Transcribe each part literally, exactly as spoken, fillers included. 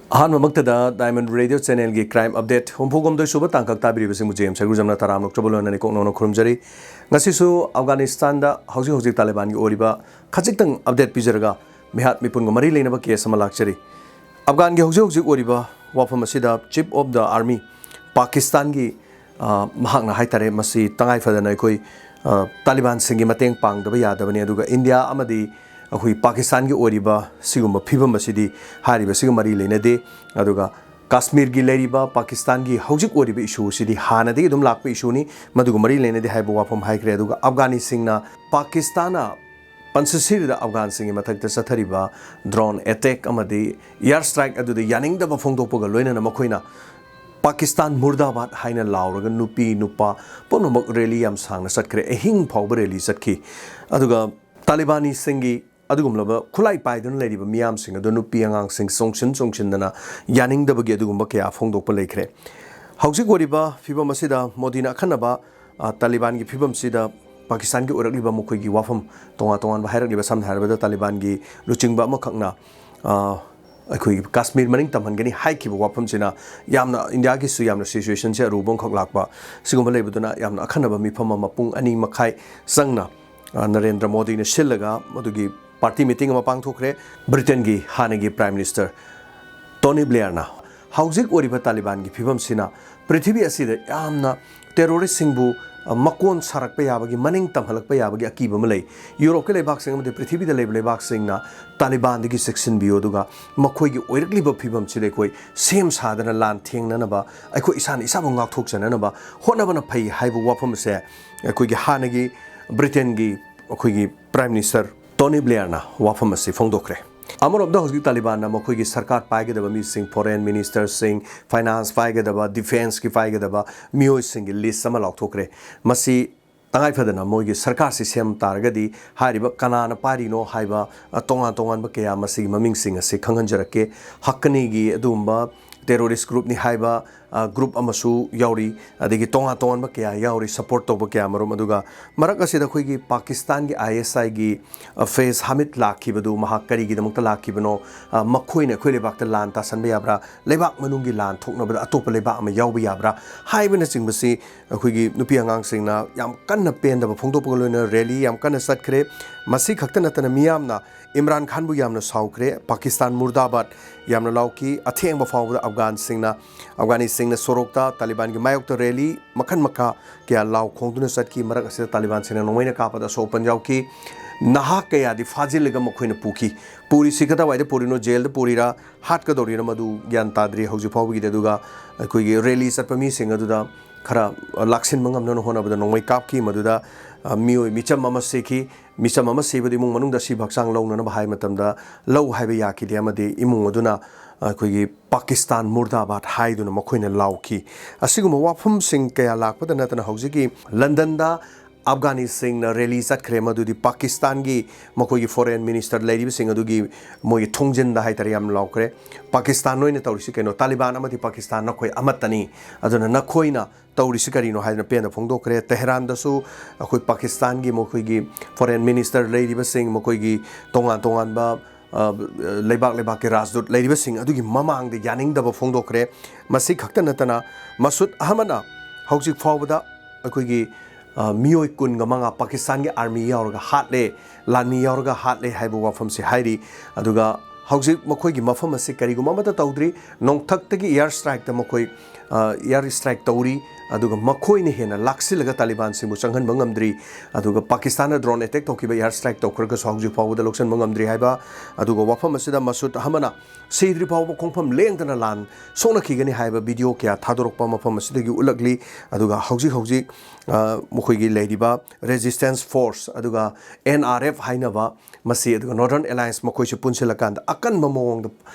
ꯑꯍꯥꯟꯕꯃꯛꯇꯗ Diamond Radio Channelꯒꯤ Crime Update ꯍꯨꯝꯐꯨ ꯍꯨꯝꯗꯣꯏ ꯁꯨꯕ ꯇꯥꯡꯀꯛ ꯇꯥꯕꯤꯔꯤꯕꯁꯤꯡꯕꯨ ꯖꯦꯝꯁ ꯁꯔꯒꯨꯖꯝꯅ ꯇꯔꯥꯝꯅ ꯑꯣꯛꯆꯕ ꯂꯣꯏꯅꯅ ꯏꯀꯣꯛ ꯅꯧꯅ ꯈꯨꯔꯨꯝꯖꯔꯤ꯫ ꯉꯁꯤꯁꯨ ꯑꯐꯒꯥꯅꯤꯁꯇꯥꯟꯗ ꯍꯧꯖꯤꯛ ꯍꯧꯖꯤꯛ ꯇꯥꯂꯤꯕꯥꯟꯒꯤ ꯑꯣꯏꯔꯤꯕ ꯈꯖꯤꯛꯇꯪ update ꯄꯤꯖꯔꯒ ꯃꯤꯍꯥꯠ ꯃꯤꯄꯨꯟꯒ ꯃꯔꯤ ꯂꯩꯅꯕ case ꯑꯃ ꯂꯥꯛꯆꯔꯤ꯫ ꯑꯐꯒꯥꯟꯒꯤ ꯍꯧꯖꯤꯛ ꯍꯧꯖꯤꯛ ꯑꯣꯏꯔꯤꯕ ꯋꯥꯐꯝ ꯑꯁꯤꯗ Chief of the Army ꯄꯥꯀꯤꯁꯇꯥꯟꯒꯤ, ꯑ, ꯃꯍꯥꯛꯅ ꯍꯥꯏꯇꯥꯔꯦ, ꯃꯁꯤ ꯇꯉꯥꯏ ꯐꯗꯅ ꯑꯩꯈꯣꯏ, ꯑ, ꯇꯥꯂꯤꯕꯥꯟꯁꯤꯡꯒꯤ ꯃꯇꯦꯡ ꯄꯥꯡꯗꯕ ꯌꯥꯗꯕꯅꯤ, ꯑꯗꯨꯒ ꯏꯟꯗꯤꯌꯥ ꯑꯃꯗꯤ ꯑꯩꯈꯣꯏ ꯄꯥꯀꯤꯁꯇꯥꯟꯒꯤ ꯑꯣꯏꯔꯤꯕ ꯁꯤꯒꯨꯝꯕ ꯐꯤꯕꯝ ꯑꯁꯤꯗꯤ ꯍꯥꯏꯔꯤꯕꯁꯤꯒ ꯃꯔꯤ ꯂꯩꯅꯗꯦ꯫ ꯑꯗꯨꯒ ꯀꯥꯁꯃꯤꯔꯒꯤ ꯂꯩꯔꯤꯕ ꯄꯥꯀꯤꯁꯇꯥꯟꯒꯤ ꯍꯧꯖꯤꯛ ꯑꯣꯏꯔꯤꯕ issue ꯑꯁꯤꯗꯤ ꯍꯥꯟꯅꯗꯒꯤ ꯑꯗꯨꯝ ꯂꯥꯛꯄ issueꯅꯤ, ꯃꯗꯨꯒ ꯃꯔꯤ ꯂꯩꯅꯗꯦ ꯍꯥꯏꯕ ꯋꯥꯐꯝ ꯍꯥꯏꯈ꯭ꯔꯦ꯫ ꯑꯗꯨꯒ ꯑꯐꯒꯥꯅꯤꯁꯤꯡꯅ ꯄꯥꯀꯤꯁꯇꯥꯟꯅ ꯄꯟꯆꯁꯤꯔꯗ ꯑꯐꯒꯥꯟꯁꯤꯡꯒꯤ ꯃꯊꯛꯇ ꯆꯠꯊꯔꯤꯕ drone attack ꯑꯃꯗꯤ air strike ꯑꯗꯨꯗ ꯌꯥꯅꯤꯡꯗꯕ ꯐꯣꯡꯗꯣꯛꯄꯒ ꯂꯣꯏꯅꯅ ꯃꯈꯣꯏꯅ "ꯄꯥꯀꯤꯁꯇꯥꯟ ꯃꯨꯔꯗꯥꯕꯥꯗ" ꯍꯥꯏꯅ ꯂꯥꯎꯔꯒ ꯅꯨꯄꯤ ꯅꯨꯄꯥ ꯄꯨꯝꯅꯃꯛ rally ꯌꯥꯝ ꯁꯥꯡꯅ ꯆꯠꯈ꯭ꯔꯦ, ꯑꯍꯤꯡ ꯐꯥꯎꯕ rally ꯆꯠꯈꯤ꯫ ꯑꯗꯨꯒ ꯇꯥꯂꯤꯕꯥꯅꯤꯁꯤꯡꯒꯤ ꯑꯗꯨꯒꯨꯝꯂꯕ ꯈꯨꯠꯂꯥꯏ ꯄꯥꯏꯗꯨꯅ ꯂꯩꯔꯤꯕ ꯃꯤꯌꯥꯝꯁꯤꯡ ꯑꯗꯨ ꯅꯨꯄꯤ ꯑꯉꯥꯡꯁꯤꯡ ꯆꯣꯡꯁꯤꯟ ꯆꯣꯡꯁꯤꯟꯗꯅ ꯌꯥꯅꯤꯡꯗꯕꯒꯤ ꯑꯗꯨꯒꯨꯝꯕ ꯀꯌꯥ ꯐꯣꯡꯗꯣꯛꯄ ꯂꯩꯈ꯭ꯔꯦ꯫ ꯍꯧꯖꯤꯛ ꯑꯣꯏꯔꯤꯕ ꯐꯤꯕꯝ ꯑꯁꯤꯗ ꯃꯣꯗꯤꯅ ꯑꯈꯟꯅꯕ, ꯑ, ꯇꯥꯂꯤꯕꯥꯟꯒꯤ ꯐꯤꯕꯝꯁꯤꯗ ꯄꯥꯀꯤꯁꯇꯥꯟꯒꯤ ꯑꯣꯏꯔꯛꯂꯤꯕ ꯃꯈꯣꯏꯒꯤ ꯋꯥꯐꯝ ꯇꯣꯉꯥꯟ ꯇꯣꯉꯥꯟꯕ ꯍꯥꯏꯔꯛꯂꯤꯕ, ꯁꯝꯅ ꯍꯥꯏꯔꯕꯗ ꯇꯥꯂꯤꯕꯥꯟꯒꯤ ꯂꯨꯆꯤꯡꯕ ꯑꯃꯈꯛꯅ, ꯑ, ꯑꯩꯈꯣꯏꯒꯤ ꯀꯥꯁꯃꯤꯔ ꯃꯅꯤꯡ ꯇꯝꯍꯟꯒꯅꯤ ꯍꯥꯏꯈꯤꯕ ꯋꯥꯐꯝꯁꯤꯅ ꯌꯥꯝꯅ ꯏꯟꯗꯤꯌꯥꯒꯤꯁꯨ ꯌꯥꯝꯅ situationꯁꯦ ꯑꯔꯨꯕ ꯑꯃꯈꯛ ꯂꯥꯛꯄ꯫ ꯁꯤꯒꯨꯝꯕ ꯂꯩꯕꯗꯨꯅ ꯌꯥꯝꯅ ꯑꯈꯟꯅꯕ ꯃꯤꯐꯝ ꯑꯃ ꯄꯨꯡ ꯑꯅꯤ ꯃꯈꯥꯏ ꯆꯪꯅ, ꯑ, ꯅꯔꯦꯟꯗ꯭ꯔ ꯃꯣꯗꯤꯅ ꯁꯤꯜꯂꯒ ꯃꯗꯨꯒꯤ party meeting ꯑꯃ ꯄꯥꯡꯊꯣꯛꯈ꯭ꯔꯦ꯫ ꯕ꯭ꯔꯤꯇꯦꯟꯒꯤ ꯍꯥꯟꯅꯒꯤ Prime Minister ꯇꯣꯅꯤ ꯕ꯭ꯂꯦꯌꯔꯅ ꯍꯧꯖꯤꯛ ꯑꯣꯏꯔꯤꯕ ꯇꯥꯂꯤꯕꯥꯟꯒꯤ ꯐꯤꯕꯝꯁꯤꯅ ꯄ꯭ꯔꯤꯊꯤꯕꯤ ꯑꯁꯤꯗ ꯌꯥꯝꯅ terroristꯁꯤꯡꯕꯨ, ꯑ, ꯃꯀꯣꯟ ꯁꯥꯔꯛꯄ ꯌꯥꯕꯒꯤ, ꯃꯅꯤꯡ ꯇꯝꯍꯜꯂꯛꯄ ꯌꯥꯕꯒꯤ ꯑꯀꯤꯕ ꯑꯃ ꯂꯩ꯫ ꯌꯨꯔꯣꯞꯀꯤ ꯂꯩꯕꯥꯛꯁꯤꯡ ꯑꯃꯗꯤ ꯄ꯭ꯔꯤꯊꯤꯕꯤꯗ ꯂꯩꯕ ꯂꯩꯕꯥꯛꯁꯤꯡꯅ ꯇꯥꯂꯤꯕꯥꯟꯗꯒꯤ ꯆꯦꯛꯁꯤꯟꯕꯤꯌꯨ, ꯑꯗꯨꯒ ꯃꯈꯣꯏꯒꯤ ꯑꯣꯏꯔꯛꯂꯤꯕ ꯐꯤꯕꯝꯁꯤꯗ ꯑꯩꯈꯣꯏ ꯁꯦꯝ ꯁꯥꯗꯅ ꯂꯥꯟ ꯊꯦꯡꯅꯅꯕ, ꯑꯩꯈꯣꯏ ꯏꯁꯥꯅ ꯏꯁꯥꯕꯨ ꯉꯥꯛꯊꯣꯛꯆꯅꯅꯕ ꯍꯣꯠꯅꯕꯅ ꯐꯩ ꯍꯥꯏꯕ ꯋꯥꯐꯝ ꯑꯁꯦ ꯑꯩꯈꯣꯏꯒꯤ ꯍꯥꯟꯅꯒꯤ ꯕ꯭ꯔꯤꯇꯦꯟꯒꯤ ꯑꯩꯈꯣꯏꯒꯤ Prime Minister ꯇꯣꯅꯤ ꯕ꯭ꯂꯦꯌꯔꯅ ꯋꯥꯐꯝ ꯑꯁꯤ ꯐꯣꯡꯗꯣꯛꯈ꯭ꯔꯦ꯫ ꯑꯃꯔꯣꯝꯗ ꯍꯧꯖꯤꯛ ꯇꯥꯂꯤꯕꯥꯟꯅ ꯃꯈꯣꯏꯒꯤ ꯁꯔꯀꯥꯔ ꯄꯥꯏꯒꯗꯕ ꯃꯤꯁꯤꯡ, foreign ministerꯁꯤꯡ, finance ꯄꯥꯏꯒꯗꯕ, defenceꯀꯤ ꯄꯥꯏꯒꯗꯕ ꯃꯤꯑꯣꯏꯁꯤꯡꯒꯤ list ꯑꯃ ꯂꯥꯎꯊꯣꯛꯈ꯭ꯔꯦ꯫ ꯃꯁꯤ ꯇꯉꯥꯏ ꯐꯗꯅ ꯃꯣꯏꯒꯤ ꯁꯔꯀꯥꯔꯁꯤ ꯁꯦꯝ ꯇꯥꯔꯒꯗꯤ ꯍꯥꯏꯔꯤꯕ ꯀꯅꯥꯅ ꯄꯥꯏꯔꯤꯅꯣ ꯍꯥꯏꯕ, ꯑ, ꯇꯣꯉꯥꯟ ꯇꯣꯉꯥꯟꯕ ꯀꯌꯥ ꯃꯁꯤꯒꯤ ꯃꯃꯤꯡꯁꯤꯡ ꯑꯁꯤ ꯈꯪꯍꯟꯖꯔꯛꯀꯦ꯫ ꯍꯛꯀꯅꯤꯒꯤ ꯑꯗꯨꯒꯨꯝꯕ terrorist groupꯅꯤ ꯍꯥꯏꯕ ꯒ꯭ꯔꯨꯞ ꯑꯃꯁꯨ ꯌꯥꯎꯔꯤ, ꯑꯗꯒꯤ ꯇꯣꯉꯥꯟ ꯇꯣꯉꯥꯟꯕ ꯀꯌꯥ ꯌꯥꯎꯔꯤ, ꯁꯄꯣꯔꯠ ꯇꯧꯕ ꯀꯌꯥ ꯃꯔꯨꯝ꯫ ꯑꯗꯨꯒ ꯃꯔꯛ ꯑꯁꯤꯗ ꯑꯩꯈꯣꯏꯒꯤ ꯄꯥꯀꯤꯁꯇꯥꯟꯒꯤ ꯑꯥꯏ ꯑꯦꯁ ꯑꯥꯏꯒꯤ ꯐꯦꯖ ꯍꯥꯃꯤꯗ ꯂꯥꯛꯈꯤꯕꯗꯨ ꯃꯍꯥꯛ ꯀꯔꯤꯒꯤꯗꯃꯛꯇ ꯂꯥꯛꯈꯤꯕꯅꯣ? ꯃꯈꯣꯏꯅ ꯑꯩꯈꯣꯏ ꯂꯩꯕꯥꯛꯇ ꯂꯥꯟ ꯇꯥꯁꯟꯕ ꯌꯥꯕ꯭ꯔꯥ? ꯂꯩꯕꯥꯛ ꯃꯅꯨꯡꯒꯤ ꯂꯥꯟ ꯊꯣꯛꯅꯕꯗ ꯑꯇꯣꯞꯄ ꯂꯩꯕꯥꯛ ꯑꯃ ꯌꯥꯎꯕ ꯌꯥꯕ꯭ꯔꯥ? ꯍꯥꯏꯕꯅꯆꯤꯡꯕꯁꯤ ꯑꯩꯈꯣꯏꯒꯤ ꯅꯨꯄꯤ ꯑꯉꯥꯡꯁꯤꯡꯅ ꯌꯥꯝ ꯀꯟꯅ ꯄꯦꯟꯗꯕ ꯐꯣꯡꯗꯣꯛꯄꯒ ꯂꯣꯏꯅꯅ ꯔꯦꯂꯤ ꯌꯥꯝ ꯀꯟꯅ ꯆꯠꯈ꯭ꯔꯦ꯫ ꯃꯁꯤ ꯈꯛꯇ ꯅꯠꯇꯅ ꯃꯤꯌꯥꯝꯅ ꯏꯝꯔꯥꯟ ꯈꯥꯟꯕꯨ ꯌꯥꯝꯅ ꯁꯥꯎꯈ꯭ꯔꯦ, ꯄꯥꯀꯤꯁꯇꯥꯟ ꯃꯨꯔꯗꯥꯕꯥꯗ ꯌꯥꯝꯅ ꯂꯥꯎꯈꯤ꯫ ꯑꯊꯦꯡꯕ ꯐꯥꯎꯕꯗ ꯑꯐꯒꯥꯟꯁꯤꯡꯅ, ꯑꯐꯒꯥꯅꯤꯁꯤꯡꯅ ꯁꯣꯔꯣꯛꯇ ꯇꯥꯂꯤꯕꯥꯟꯒꯤ ꯃꯥꯌꯣꯛꯇ ꯔꯦꯂꯤ ꯃꯈꯜ ꯃꯈꯥ ꯀꯌꯥ ꯂꯥꯎ ꯈꯣꯡꯗꯨꯅ ꯆꯠꯈꯤ꯫ ꯃꯔꯛ ꯑꯁꯤꯗ ꯇꯥꯂꯤꯕꯥꯟꯁꯤꯡꯅ ꯅꯣꯡꯃꯩꯅ ꯀꯥꯞꯄꯗ ꯑꯁꯣꯛ ꯑꯄꯟ ꯌꯥꯎꯈꯤ꯫ ꯅꯍꯥ ꯀꯌꯥꯗꯤ ꯐꯥꯖꯤꯜꯂꯒ ꯃꯈꯣꯏꯅ ꯄꯨꯈꯤ꯫ ꯄꯨꯔꯤꯁꯤ ꯀꯗꯥꯏꯋꯥꯏꯗ ꯄꯨꯔꯤꯅꯣ, ꯖꯦꯜꯗ ꯄꯨꯔꯤꯔꯥ, ꯍꯥꯠꯀꯗꯧꯔꯤꯔꯥ, ꯃꯗꯨ ꯒ꯭ꯌꯥꯟ ꯇꯥꯗ꯭ꯔꯤ ꯍꯧꯖꯤꯛ ꯐꯥꯎꯕꯒꯤꯗꯤ꯫ ꯑꯗꯨꯒ ꯑꯩꯈꯣꯏꯒꯤ ꯔꯦꯂꯤ ꯆꯠꯄ ꯃꯤꯁꯤꯡ ꯑꯗꯨꯗ ꯈꯔ ꯂꯥꯛꯁꯤꯟꯕ ꯉꯝꯅꯅ ꯍꯣꯠꯅꯕꯗ ꯅꯣꯡꯃꯩ ꯀꯥꯞꯈꯤ꯫ ꯃꯗꯨꯗ, ꯑ, ꯃꯤꯑꯣꯏ ꯃꯤꯆꯝ ꯑꯃ ꯁꯤꯈꯤ꯫ ꯃꯤꯆꯝ ꯑꯃ ꯁꯤꯕꯗ ꯏꯃꯨꯡ ꯃꯅꯨꯡꯗ ꯑꯁꯤꯕ ꯍꯛꯆꯥꯡ ꯂꯧꯅꯅꯕ ꯍꯥꯏ ꯃꯇꯝꯗ ꯂꯧ ꯍꯥꯏꯕ ꯌꯥꯈꯤꯗꯦ, ꯑꯃꯗꯤ ꯏꯃꯨꯡ ꯑꯗꯨꯅ ꯑꯩꯈꯣꯏꯒꯤ ꯄꯥꯀꯤꯁꯇꯥꯟ ꯃꯨꯔꯗꯥꯕꯥꯗ ꯍꯥꯏꯗꯨꯅ ꯃꯈꯣꯏꯅ ꯂꯥꯎꯈꯤ꯫ ꯑꯁꯤꯒꯨꯝꯕ ꯋꯥꯐꯝꯁꯤꯡ ꯀꯌꯥ ꯂꯥꯛꯄꯗ ꯅꯠꯇꯅ ꯍꯧꯖꯤꯛꯀꯤ ꯂꯟꯗꯟꯗ ꯑꯐꯒꯥꯅꯤꯁꯤꯡꯅ ꯔꯦꯂꯤ ꯆꯠꯈ꯭ꯔꯦ, ꯃꯗꯨꯗꯤ ꯄꯥꯀꯤꯁꯇꯥꯟꯒꯤ ꯃꯈꯣꯏꯒꯤ ꯐꯣꯔꯦꯟ ꯃꯤꯅꯤꯁꯇꯔ ꯂꯩꯔꯤꯕꯁꯤꯡ ꯑꯗꯨꯒꯤ ꯃꯣꯏꯒꯤ ꯊꯣꯡꯖꯤꯟꯗ ꯍꯥꯏꯇꯥꯔꯦ ꯌꯥꯝ ꯂꯥꯎꯈ꯭ꯔꯦ꯫ "ꯄꯥꯀꯤꯁꯇꯥꯟ ꯅꯣꯏꯅ ꯇꯧꯔꯤꯁꯤ ꯀꯩꯅꯣ? ꯇꯥꯂꯤꯕꯥꯟ ꯑꯃꯗꯤ ꯄꯥꯀꯤꯁꯇꯥꯟ ꯅꯈꯣꯏ ꯑꯃꯠꯇꯅꯤ, ꯑꯗꯨꯅ ꯅꯈꯣꯏꯅ ꯇꯧꯔꯤꯁꯤ ꯀꯔꯤꯅꯣ?" ꯍꯥꯏꯗꯅ ꯄꯦꯟꯗ ꯐꯣꯡꯗꯣꯛꯈ꯭ꯔꯦ꯫ ꯇꯦꯍꯔꯥꯟꯗꯁꯨ ꯑꯩꯈꯣꯏ ꯄꯥꯀꯤꯁꯇꯥꯟꯒꯤ ꯃꯈꯣꯏꯒꯤ ꯐꯣꯔꯦꯟ ꯃꯤꯅꯤꯁꯇꯔ ꯂꯩꯔꯤꯕꯁꯤꯡ, ꯃꯈꯣꯏꯒꯤ ꯇꯣꯉꯥꯟ ꯇꯣꯉꯥꯟꯕ, ꯑ, ꯂꯩꯕꯥꯛ ꯂꯩꯕꯥꯛꯀꯤ ꯔꯥꯖꯗꯨꯠ ꯂꯩꯔꯤꯕꯁꯤꯡ ꯑꯗꯨꯒꯤ ꯃꯃꯥꯡꯗ ꯌꯥꯅꯤꯡꯗꯕ ꯐꯣꯡꯗꯣꯛꯈ꯭ꯔꯦ꯫ ꯃꯁꯤ ꯈꯛꯇ ꯅꯠꯇꯅ ꯃꯁꯨꯗ ꯑꯍꯃꯗꯅ ꯍꯧꯖꯤꯛ ꯐꯥꯎꯕꯗ ꯑꯩꯈꯣꯏꯒꯤ, ꯑ, ꯃꯤꯑꯣꯏ ꯀꯨꯟꯒ ꯃꯉꯥ ꯄꯥꯀꯤꯁꯇꯥꯟꯒꯤ ꯑꯥꯔꯃꯤ ꯌꯥꯎꯔꯒ ꯍꯥꯠꯂꯦ, ꯂꯥꯟꯃꯤ ꯌꯥꯎꯔꯒ ꯍꯥꯠꯂꯦ ꯍꯥꯏꯕ ꯋꯥꯐꯝꯁꯤ ꯍꯥꯏꯔꯤ꯫ ꯑꯗꯨꯒ ꯍꯧꯖꯤꯛ ꯃꯈꯣꯏꯒꯤ ꯃꯐꯝ ꯑꯁꯤ ꯀꯔꯤꯒꯨꯝꯕ ꯑꯃꯠꯇ ꯇꯧꯗ꯭ꯔꯤ, ꯅꯣꯡꯊꯛꯇꯒꯤ ꯏꯌꯥꯔ ꯁ꯭ꯇ꯭ꯔꯥꯏꯛꯇ ꯃꯈꯣꯏ, ꯑ, ꯏꯌꯥꯔ ꯁ꯭ꯇ꯭ꯔꯥꯏꯛ ꯇꯧꯔꯤ꯫ ꯑꯗꯨꯒ ꯃꯈꯣꯏꯅ ꯍꯦꯟꯅ ꯂꯥꯛꯁꯤꯜꯂꯒ ꯇꯥꯂꯤꯕꯥꯟꯁꯤꯡꯕꯨ ꯆꯪꯍꯟꯕ ꯉꯝꯗ꯭ꯔꯤ꯫ ꯑꯗꯨꯒ ꯄꯥꯀꯤꯁꯇꯥꯟꯅ ꯗ꯭ꯔꯣꯟ ꯑꯦꯇꯦꯛ ꯇꯧꯈꯤꯕ, ꯏꯌꯥꯔ ꯁ꯭ꯇ꯭ꯔꯥꯏꯛ ꯇꯧꯈ꯭ꯔꯒꯁꯨ ꯍꯧꯖꯤꯛ ꯐꯥꯎꯕꯗ ꯂꯧꯁꯤꯟꯕ ꯉꯝꯗ꯭ꯔꯤ ꯍꯥꯏꯕ꯫ ꯑꯗꯨꯒ ꯋꯥꯐꯝ ꯑꯁꯤꯗ ꯃꯁꯨꯗ ꯑꯍꯃꯗꯅ ꯁꯤꯗ꯭ꯔꯤ ꯐꯥꯎꯕ ꯈꯣꯡꯐꯝ ꯂꯦꯡꯗꯅ ꯂꯥꯟ ꯁꯣꯛꯅꯈꯤꯒꯅꯤ ꯍꯥꯏꯕ ꯚꯤꯗꯤꯑꯣ ꯀꯌꯥ ꯊꯥꯗꯣꯔꯛꯄ ꯃꯐꯝ ꯑꯁꯤꯗꯒꯤ ꯎꯠꯂꯛꯂꯤ꯫ ꯑꯗꯨꯒ ꯍꯧꯖꯤꯛ ꯍꯧꯖꯤꯛ, ꯑ, ꯃꯈꯣꯏꯒꯤ ꯂꯩꯔꯤꯕ ꯔꯦꯖꯤꯁꯇꯦꯟꯁ ꯐꯣꯔꯁ ꯑꯗꯨꯒ ꯑꯦꯟ ꯑꯥꯔ ꯑꯦꯐ ꯍꯥꯏꯅꯕ ꯃꯁꯤ, ꯑꯗꯨꯒ ꯅꯣꯔꯗꯔꯟ ꯑꯦꯂꯥꯌꯟꯁ, ꯃꯈꯣꯏꯁꯨ ꯄꯨꯟꯁꯤꯜꯂꯀꯥꯟꯗ ꯑꯀꯟꯕ ꯃꯑꯣꯡꯗ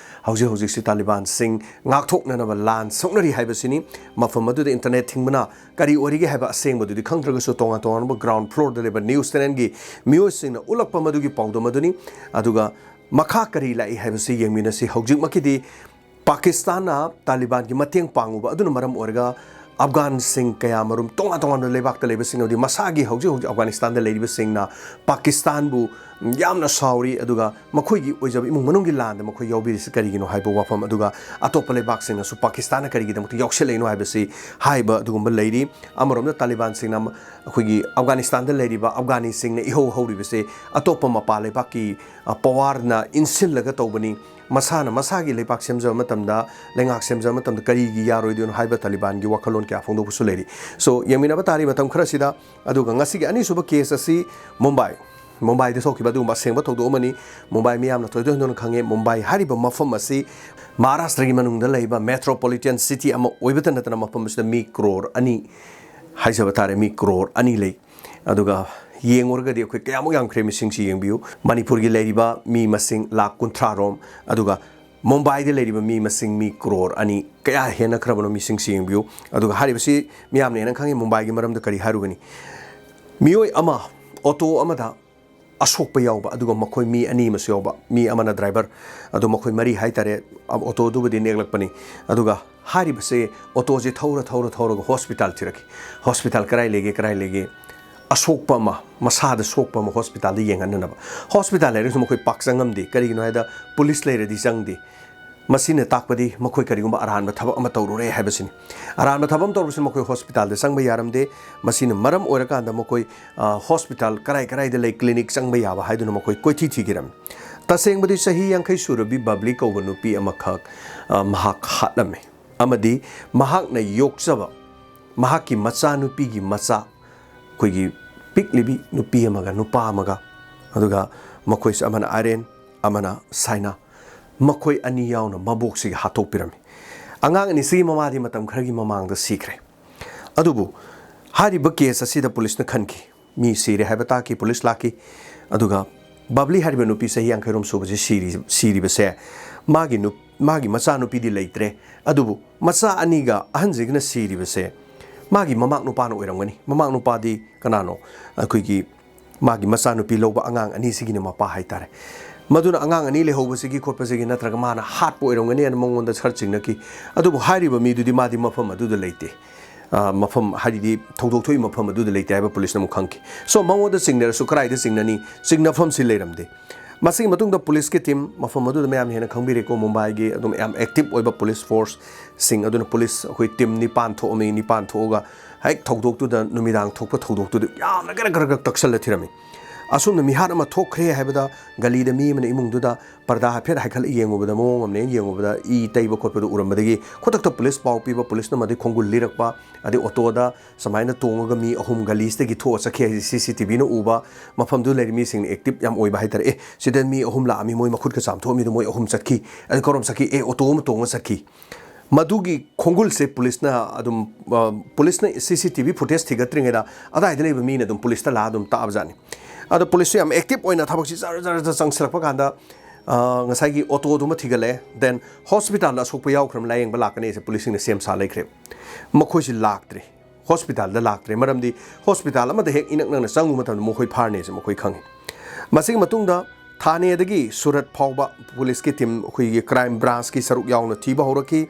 ꯍꯧꯖꯤꯛ ꯍꯧꯖꯤꯛꯁꯤ ꯇꯥꯂꯤꯕꯥꯟꯁꯤꯡ ꯉꯥꯛꯊꯣꯛꯅꯅꯕ ꯂꯥꯟ ꯁꯣꯛꯅꯔꯤ ꯍꯥꯏꯕꯁꯤꯅꯤ꯫ ꯃꯐꯝ ꯑꯗꯨꯗ ꯏꯟꯇꯔꯅꯦꯠ ꯊꯤꯡꯕꯅ ꯀꯔꯤ ꯑꯣꯏꯔꯤꯒꯦ ꯍꯥꯏꯕ ꯑꯁꯦꯡꯕꯗꯨꯗꯤ ꯈꯪꯗ꯭ꯔꯒꯁꯨ, ꯇꯣꯉꯥꯟ ꯇꯣꯉꯥꯟꯕ ꯒ꯭ꯔꯥꯎꯟ ꯐ꯭ꯂꯣꯔꯗ ꯂꯩꯕ ꯅ꯭ꯌꯨꯁ ꯆꯦꯅꯦꯜꯒꯤ ꯃꯤꯑꯣꯏꯁꯤꯡꯅ ꯎꯠꯂꯛꯄ ꯃꯗꯨꯒꯤ ꯄꯥꯎꯗꯝ ꯑꯗꯨꯅꯤ꯫ ꯑꯗꯨꯒ ꯃꯈꯥ ꯀꯔꯤ ꯂꯥꯛꯏ ꯍꯥꯏꯕꯁꯤ ꯌꯦꯡꯃꯤꯟꯅꯁꯤ꯫ ꯍꯧꯖꯤꯛꯃꯛꯀꯤꯗꯤ ꯄꯥꯀꯤꯁꯇꯥꯟꯅ ꯇꯥꯂꯤꯕꯥꯟꯒꯤ ꯃꯇꯦꯡ ꯄꯥꯡꯉꯨꯕ ꯑꯗꯨꯅ ꯃꯔꯝ ꯑꯣꯏꯔꯒ ꯑꯐꯒꯥꯟꯁꯤꯡ ꯀꯌꯥꯃꯔꯨꯝ ꯇꯣꯉꯥꯟ ꯇꯣꯉꯥꯟꯕ ꯂꯩꯕꯥꯛꯇ ꯂꯩꯕꯁꯤꯡ, ꯑꯗꯨꯗꯤ ꯃꯁꯥꯒꯤ ꯍꯧꯖꯤꯛ ꯍꯧꯖꯤꯛ ꯑꯐꯒꯥꯅꯤꯁꯇꯥꯟꯗ ꯂꯩꯔꯤꯕꯁꯤꯡꯅ ꯄꯥꯀꯤꯁꯇꯥꯟꯕꯨ ꯌꯥꯝꯅ ꯁꯥꯎꯔꯤ, ꯑꯗꯨꯒ ꯃꯈꯣꯏꯒꯤ ꯑꯣꯏꯖꯕ ꯏꯃꯨꯡ ꯃꯅꯨꯡꯒꯤ ꯂꯥꯟꯗ ꯃꯈꯣꯏ ꯌꯥꯎꯕꯤꯔꯤꯁꯤ ꯀꯔꯤꯒꯤꯅꯣ ꯍꯥꯏꯕ ꯋꯥꯐꯝ, ꯑꯗꯨꯒ ꯑꯇꯣꯞꯄ ꯂꯩꯕꯥꯛꯁꯤꯡꯅꯁꯨ ꯄꯥꯀꯤꯁꯇꯥꯟꯅ ꯀꯔꯤꯒꯤꯗꯃꯛꯇ ꯌꯥꯎꯁꯤꯜꯂꯛꯏꯅꯣ ꯍꯥꯏꯕꯁꯤ ꯍꯥꯏꯕ ꯑꯗꯨꯒꯨꯝꯕ ꯂꯩꯔꯤ꯫ ꯑꯃꯔꯣꯝꯗ ꯇꯥꯂꯤꯕꯥꯟꯁꯤꯡꯅ ꯑꯩꯈꯣꯏꯒꯤ ꯑꯐꯒꯥꯅꯤꯁꯇꯥꯟꯗ ꯂꯩꯔꯤꯕ ꯑꯐꯒꯥꯅꯤꯁꯤꯡꯅ ꯏꯍꯧ ꯍꯧꯔꯤꯕꯁꯦ ꯑꯇꯣꯞꯄ ꯃꯄꯥꯟ ꯂꯩꯕꯥꯛꯀꯤ, ꯑ, ꯄꯋꯥꯔꯅ ꯏꯟꯁꯤꯜꯂꯒ ꯇꯧꯕꯅꯤ, ꯃꯁꯥꯅ ꯃꯁꯥꯒꯤ ꯂꯩꯕꯥꯛ ꯁꯦꯝꯖꯕ ꯃꯇꯝꯗ, ꯂꯩꯉꯥꯛ ꯁꯦꯝꯖꯕ ꯃꯇꯝꯗ ꯀꯔꯤꯒꯤ ꯌꯥꯔꯣꯏꯗꯣꯏꯅꯣ ꯍꯥꯏꯕ ꯇꯥꯂꯤꯕꯥꯟꯒꯤ ꯋꯥꯈꯜꯂꯣꯟ ꯀꯌꯥ ꯐꯣꯡꯗꯣꯛꯄꯁꯨ ꯂꯩꯔꯤ꯫ So, ꯌꯦꯡꯃꯤꯟꯅꯕ ꯇꯥꯔꯤ ꯃꯇꯝ ꯈꯔꯁꯤꯗ꯫ ꯑꯗꯨꯒ ꯉꯁꯤꯒꯤ ꯑꯅꯤꯁꯨꯕ ꯀꯦꯁ ꯑꯁꯤ ꯃꯨꯝꯕꯥꯏ, ꯃꯨꯝꯕꯥꯏꯗ ꯊꯣꯛꯈꯤꯕ ꯑꯗꯨꯒꯨꯝꯕ ꯑꯁꯦꯡꯕ ꯊꯧꯗꯣꯛ ꯑꯃꯅꯤ꯫ ꯃꯨꯝꯕꯥꯏ ꯃꯤꯌꯥꯝꯅ ꯊꯣꯏꯗꯣꯛ ꯍꯦꯟꯗꯣꯛꯅ ꯈꯪꯉꯦ꯫ ꯃꯨꯝꯕꯥꯏ ꯍꯥꯏꯔꯤꯕ ꯃꯐꯝ ꯑꯁꯤ ꯃꯍꯥꯔꯥꯁꯇ꯭ꯔꯒꯤ ꯃꯅꯨꯡꯗ ꯂꯩꯕ ꯃꯦꯇ꯭ꯔꯣꯄꯣꯂꯤꯇꯟ ꯁꯤꯇꯤ ꯑꯃ ꯑꯣꯏꯕꯇ ꯅꯠꯇꯅ ꯃꯐꯝ ꯑꯁꯤꯗ ꯃꯤ ꯀ꯭ꯔꯣꯔ ꯑꯅꯤ ꯍꯥꯏꯖꯕ ꯇꯥꯔꯦ, ꯃꯤ ꯀ꯭ꯔꯣꯔ ꯑꯅꯤ ꯂꯩ꯫ ꯑꯗꯨꯒ ꯌꯦꯡꯉꯨꯔꯒꯗꯤ ꯑꯩꯈꯣꯏ ꯀꯌꯥꯃꯨꯛ ꯌꯥꯝꯈ꯭ꯔꯦ ꯃꯤꯁꯤꯡꯁꯤ ꯌꯦꯡꯕꯤꯌꯨ꯫ ꯃꯅꯤꯄꯨꯔꯒꯤ ꯂꯩꯔꯤꯕ ꯃꯤ ꯃꯁꯤꯡ ꯂꯥꯈ ꯀꯨꯟꯊ꯭ꯔꯥ ꯔꯣꯝ, ꯑꯗꯨꯒ ꯃꯨꯝꯕꯥꯏꯗ ꯂꯩꯔꯤꯕ ꯃꯤ ꯃꯁꯤꯡ ꯃꯤ ꯀ꯭ꯔꯣꯔ ꯑꯅꯤ, ꯀꯌꯥ ꯍꯦꯟꯅꯈ꯭ꯔꯕꯅꯣ ꯃꯤꯁꯤꯡꯁꯤ ꯌꯦꯡꯕꯤꯌꯨ꯫ ꯑꯗꯨꯒ ꯍꯥꯏꯔꯤꯕꯁꯤ ꯃꯤꯌꯥꯝꯅ ꯍꯦꯟꯅ ꯈꯪꯉꯤ꯫ ꯃꯨꯝꯕꯥꯏꯒꯤ ꯃꯔꯝꯗ ꯀꯔꯤ ꯍꯥꯏꯔꯨꯒꯅꯤ? ꯃꯤꯑꯣꯏ ꯑꯃ ꯑꯣꯇꯣ ꯑꯃꯗ ꯑꯁꯣꯛꯄ ꯌꯥꯎꯕ, ꯑꯗꯨꯒ ꯃꯈꯣꯏ ꯃꯤ ꯑꯅꯤ ꯑꯃꯁꯨ ꯌꯥꯎꯕ, ꯃꯤ ꯑꯃꯅ ꯗ꯭ꯔꯥꯏꯚꯔ, ꯑꯗꯨ ꯃꯈꯣꯏ ꯃꯔꯤ ꯍꯥꯏꯇꯥꯔꯦ, ꯑꯣꯇꯣꯗꯨꯕꯨꯗꯤ ꯅꯦꯛꯂꯛꯄꯅꯤ꯫ ꯑꯗꯨꯒ ꯍꯥꯏꯔꯤꯕꯁꯦ ꯑꯣꯇꯣꯁꯦ ꯊꯧꯔ ꯊꯧꯔ ꯊꯧꯔꯒ ꯍꯣꯁꯄꯤꯇꯥꯜ ꯊꯤꯔꯛꯈꯤ꯫ ꯍꯣꯁꯄꯤꯇꯥꯜ ꯀꯔꯥꯏ ꯂꯩꯒꯦ, ꯀꯔꯥꯏ ꯂꯩꯒꯦ? ꯑꯁꯣꯛꯄ ꯑꯃ, ꯃꯁꯥꯗ ꯁꯣꯛꯄ ꯑꯃ ꯍꯣꯁꯄꯤꯇꯥꯜꯗ ꯌꯦꯡꯍꯟꯅꯅꯕ꯫ ꯍꯣꯁꯄꯤꯇꯥꯜ ꯂꯩꯔꯁꯨ ꯃꯈꯣꯏ ꯄꯥꯛ ꯆꯪꯉꯝꯗꯦ꯫ ꯀꯔꯤꯒꯤꯅꯣ ꯍꯥꯏꯗ ꯄꯨꯂꯤꯁ ꯂꯩꯔꯗꯤ ꯆꯪꯗꯦ꯫ ꯃꯁꯤꯅ ꯇꯥꯛꯄꯗꯤ ꯃꯈꯣꯏ ꯀꯔꯤꯒꯨꯝꯕ ꯑꯔꯥꯟꯕ ꯊꯕꯛ ꯑꯃ ꯇꯧꯔꯨꯔꯦ ꯍꯥꯏꯕꯁꯤꯅꯤ꯫ ꯑꯔꯥꯟꯕ ꯊꯕꯛ ꯑꯃ ꯇꯧꯔꯕꯁꯨ ꯃꯈꯣꯏ ꯍꯣꯁꯄꯤꯇꯥꯜꯗ ꯆꯪꯕ ꯌꯥꯔꯝꯗꯦ꯫ ꯃꯁꯤꯅ ꯃꯔꯝ ꯑꯣꯏꯔꯀꯥꯟꯗ ꯃꯈꯣꯏ, ꯑ, ꯍꯣꯁꯄꯤꯇꯥꯜ ꯀꯔꯥꯏ ꯀꯔꯥꯏꯗ ꯂꯩ, ꯀ꯭ꯂꯤꯅꯤꯛ ꯆꯪꯕ ꯌꯥꯕ ꯍꯥꯏꯗꯨꯅ ꯃꯈꯣꯏ ꯀꯣꯏꯊꯤ ꯊꯤꯈꯤꯔꯝꯃꯤ꯫ ꯇꯁꯦꯡꯕꯗꯤ ꯆꯍꯤ ꯌꯥꯡꯈꯩ ꯁꯨꯔꯕꯤ ꯕꯕ꯭ꯂꯤ ꯀꯧꯕ ꯅꯨꯄꯤ ꯑꯃꯈꯛ, ꯑ, ꯃꯍꯥꯛ ꯍꯥꯠꯂꯝꯃꯤ꯫ ꯑꯃꯗꯤ ꯃꯍꯥꯛꯅ ꯌꯣꯛꯆꯕ ꯃꯍꯥꯛꯀꯤ ꯃꯆꯥꯅꯨꯄꯤꯒꯤ ꯃꯆꯥ, ꯑꯩꯈꯣꯏꯒꯤ ꯄꯤꯛꯂꯤꯕꯤ ꯅꯨꯄꯤ ꯑꯃꯒ ꯅꯨꯄꯥ ꯑꯃꯒ, ꯑꯗꯨꯒ ꯃꯈꯣꯏꯁꯦ ꯑꯃꯅ ꯑꯥꯏꯔꯦꯟ, ꯑꯃꯅ ꯁꯥꯏꯅꯥ, ꯃꯈꯣꯏ ꯑꯅꯤ ꯌꯥꯎꯅ ꯃꯕꯣꯛꯁꯤꯒꯤ ꯍꯥꯠꯇꯣꯛꯄꯤꯔꯝꯃꯤ꯫ ꯑꯉꯥꯡ ꯑꯅꯤꯁꯤꯒꯤ ꯃꯃꯥꯗꯤ ꯃꯇꯝ ꯈꯔꯒꯤ ꯃꯃꯥꯡꯗ ꯁꯤꯈ꯭ꯔꯦ꯫ ꯑꯗꯨꯕꯨ ꯍꯥꯏꯔꯤꯕ ꯀꯦꯁ ꯑꯁꯤꯗ ꯄꯨꯂꯤꯁꯅ ꯈꯟꯈꯤ, ꯃꯤ ꯁꯤꯔꯦ ꯍꯥꯏꯕ ꯇꯥꯛꯈꯤ, ꯄꯨꯂꯤꯁ ꯂꯥꯛꯈꯤ꯫ ꯑꯗꯨꯒ ꯕꯕ꯭ꯂꯤ ꯍꯥꯏꯔꯤꯕ ꯅꯨꯄꯤ ꯆꯍꯤ ꯌꯥꯡꯈꯩꯔꯣꯝ ꯁꯨꯕꯁꯤ ꯁꯤꯔꯤ-, ꯁꯤꯔꯤꯕꯁꯦ ꯃꯥꯒꯤ ꯅꯨ-, ꯃꯥꯒꯤ ꯃꯆꯥꯅꯨꯄꯤꯗꯤ ꯂꯩꯇ꯭ꯔꯦ, ꯑꯗꯨꯕꯨ ꯃꯆꯥ ꯑꯅꯤꯒ ꯑꯍꯟꯁꯤꯒꯅ ꯁꯤꯔꯤꯕꯁꯦ ꯃꯥꯒꯤ ꯃꯃꯥꯛ ꯅꯨꯄꯥꯅ ꯑꯣꯏꯔꯝꯒꯅꯤ꯫ ꯃꯃꯥꯛ ꯅꯨꯄꯥꯗꯤ ꯀꯅꯥꯅꯣ? ꯑꯩꯈꯣꯏꯒꯤ ꯃꯥꯒꯤ ꯃꯆꯥꯅꯨꯄꯤ ꯂꯧꯕ ꯑꯉꯥꯡ ꯑꯅꯤꯁꯤꯒꯤꯅ ꯃꯄꯥ ꯍꯥꯏꯇꯥꯔꯦ꯫ ꯃꯗꯨꯅ ꯑꯉꯥꯡ ꯑꯅꯤ ꯂꯩꯍꯧꯕꯁꯤꯒꯤ ꯈꯣꯠꯄꯁꯤꯒꯤ ꯅꯠꯇ꯭ꯔꯒ ꯃꯥꯅ ꯍꯥꯠꯄ ꯑꯣꯏꯔꯝꯒꯅꯤ ꯍꯥꯏꯅ ꯃꯉꯣꯟꯗ ꯁꯔ ꯆꯤꯡꯅꯈꯤ꯫ ꯑꯗꯨꯕꯨ ꯍꯥꯏꯔꯤꯕ ꯃꯤꯗꯨꯗꯤ ꯃꯥꯗꯤ ꯃꯐꯝ ꯑꯗꯨꯗ ꯂꯩꯇꯦ꯫ ꯑ, ꯃꯐꯝ, ꯍꯥꯏꯗꯤ ꯊꯧꯗꯣꯛ ꯊꯣꯛꯏ ꯃꯐꯝ ꯑꯗꯨꯗ ꯂꯩꯇꯦ ꯍꯥꯏꯕ ꯄꯨꯂꯤꯁꯅ ꯑꯃꯨꯛ ꯈꯪꯈꯤ꯫ So, ꯃꯉꯣꯟꯗ ꯆꯤꯡꯅꯔꯁꯨ ꯀꯗꯥꯏꯗ ꯆꯤꯡꯅꯅꯤ? ꯆꯤꯡꯅꯐꯝꯁꯤ ꯂꯩꯔꯝꯗꯦ꯫ ꯃꯁꯤꯒꯤ ꯃꯇꯨꯡꯗ ꯄꯨꯂꯤꯁꯀꯤ ꯇꯤꯝ, ꯃꯐꯝ ꯑꯗꯨꯗ ꯃꯌꯥꯝꯅ ꯍꯦꯟꯅ ꯈꯪꯕꯤꯔꯦꯀꯣ, ꯃꯨꯝꯕꯥꯏꯒꯤ ꯑꯗꯨꯝ ꯌꯥꯝ ꯑꯦꯛꯇꯤꯚ ꯑꯣꯏꯕ ꯄꯨꯂꯤꯁ ꯐꯣꯔꯁꯁꯤꯡ ꯑꯗꯨꯅ, ꯄꯨꯂꯤꯁ ꯑꯩꯈꯣꯏ ꯇꯤꯝ ꯅꯤꯄꯥꯟ ꯊꯣꯛꯑꯝꯃꯤ꯫ ꯅꯤꯄꯥꯟ ꯊꯣꯛꯑꯒ ꯍꯦꯛ ꯊꯧꯗꯣꯛꯇꯨꯗ, ꯅꯨꯃꯤꯗꯥꯡ ꯊꯣꯛꯄ ꯊꯧꯗꯣꯛꯇꯨꯗ ꯌꯥꯝꯅ ꯒꯔ ꯒꯔ ꯒꯔ ꯇꯛꯁꯜꯂ ꯊꯤꯔꯝꯃꯤ꯫ ꯑꯁꯨꯝꯅ ꯃꯤꯍꯥꯠ ꯑꯃ ꯊꯣꯛꯈ꯭ꯔꯦ ꯍꯥꯏꯕꯗ ꯒꯂꯤꯗ ꯃꯤ ꯑꯃꯅ ꯏꯃꯨꯡꯗꯨꯗ ꯄꯔꯗꯥ ꯍꯥꯏꯐꯦꯠ ꯍꯥꯏꯒꯠꯂ ꯌꯦꯡꯉꯨꯕꯗ, ꯃꯑꯣꯡ ꯑꯃꯅꯦꯅ ꯌꯦꯡꯉꯨꯕꯗ, ꯏ ꯇꯩꯕ ꯈꯣꯠꯄꯗꯨ ꯎꯔꯝꯕꯗꯒꯤ ꯈꯨꯗꯛꯇ ꯄꯨꯂꯤꯁ ꯄꯥꯎ ꯄꯤꯕ, ꯄꯨꯂꯤꯁꯅ ꯃꯗꯨꯒꯤ ꯈꯣꯡꯒꯨꯜ ꯂꯤꯔꯛꯄ, ꯑꯗꯩ ꯑꯣꯇꯣꯗ ꯁꯨꯃꯥꯏꯅ ꯇꯣꯡꯉꯒ ꯃꯤ ꯑꯍꯨꯝ ꯒꯂꯤꯁꯤꯗꯒꯤ ꯊꯣꯛꯑ ꯆꯠꯈꯤ ꯍꯥꯏꯁꯦ ꯁꯤ ꯁꯤ ꯇꯤ ꯚꯤꯅ ꯎꯕ, ꯃꯐꯝꯗꯨꯗ ꯂꯩꯔꯤ ꯃꯤꯁꯤꯡꯅ ꯑꯦꯛꯇꯤꯚ ꯌꯥꯝ ꯑꯣꯏꯕ ꯍꯥꯏꯇꯥꯔꯦ꯫ "ꯑꯦ, ꯁꯤꯗ ꯃꯤ ꯑꯍꯨꯝ ꯂꯥꯛꯑꯝꯃꯤ, ꯃꯣꯏ ꯃꯈꯨꯠꯀ ꯆꯥꯝꯊꯣꯛꯑꯝꯃꯤꯗꯣ, ꯃꯣꯏ ꯑꯍꯨꯝ ꯆꯠꯈꯤ, ꯑꯗꯩ ꯀꯔꯣꯝ ꯆꯠꯈꯤ? ꯑꯦ, ꯑꯣꯇꯣ ꯑꯃ ꯇꯣꯡꯉ ꯆꯠꯈꯤ"꯫ ꯃꯗꯨꯒꯤ ꯈꯣꯡꯒꯨꯜꯁꯦ ꯄꯨꯂꯤꯁꯅ ꯑꯗꯨꯝ, ꯑ, ꯄꯨꯂꯤꯁꯅ ꯁꯤ ꯁꯤ ꯇꯤ ꯚꯤ ꯐꯨꯇꯦꯖ ꯊꯤꯒꯠꯇ꯭ꯔꯤꯉꯩꯗ ꯑꯗꯥꯏꯗ ꯂꯩꯕ ꯃꯤꯅ ꯑꯗꯨꯝ ꯄꯨꯂꯤꯁꯇ ꯂꯥꯛꯑ ꯑꯗꯨꯝ ꯇꯥꯛꯑꯕꯖꯥꯠꯅꯤ꯫ ꯑꯗꯣ ꯄꯨꯂꯤꯁꯁꯨ ꯌꯥꯝ ꯑꯦꯛꯇꯤꯚ ꯑꯣꯏꯅ ꯊꯕꯛꯁꯤ ꯖꯔ ꯖꯔ ꯖꯔ ꯆꯪꯁꯤꯜꯂꯛꯄ ꯀꯥꯟꯗ, ꯑ, ꯉꯁꯥꯏꯒꯤ ꯑꯣꯇꯣꯗꯨꯃ ꯊꯤꯒꯠꯂꯛꯑꯦ, then ꯍꯣꯁꯄꯤꯇꯥꯜꯗ ꯑꯁꯣꯛꯄ ꯌꯥꯎꯈ꯭ꯔꯕ ꯂꯥꯌꯦꯡꯕ ꯂꯥꯛꯀꯅꯤ ꯍꯥꯏꯁꯦ ꯄꯨꯂꯤꯁꯁꯤꯡꯅ ꯁꯦꯝ ꯁꯥ ꯂꯩꯈ꯭ꯔꯦ꯫ ꯃꯈꯣꯏꯁꯤ ꯂꯥꯛꯇ꯭ꯔꯦ, ꯍꯣꯁꯄꯤꯇꯥꯜꯗ ꯂꯥꯛꯇ꯭ꯔꯦ꯫ ꯃꯔꯝꯗꯤ ꯍꯣꯁꯄꯤꯇꯥꯜ ꯑꯃꯗ ꯍꯦꯛ ꯏꯅꯛ ꯅꯛꯅ ꯆꯪꯉꯨꯕ ꯃꯇꯝꯗ ꯃꯈꯣꯏ ꯐꯥꯔꯅꯤ ꯍꯥꯏꯁꯦ ꯃꯈꯣꯏ ꯈꯪꯉꯤ꯫ ꯃꯁꯤꯒꯤ ꯃꯇꯨꯡꯗ ꯊꯥꯅꯦꯗꯒꯤ ꯁꯨꯔꯠ ꯐꯥꯎꯕ ꯄꯨꯂꯤꯁꯀꯤ ꯇꯤꯝ, ꯑꯩꯈꯣꯏꯒꯤ ꯀ꯭ꯔꯥꯏꯝ ꯕ꯭ꯔꯥꯟꯁꯀꯤ ꯁꯔꯨꯛ ꯌꯥꯎꯅ ꯊꯤꯕ ꯍꯧꯔꯛꯈꯤ꯫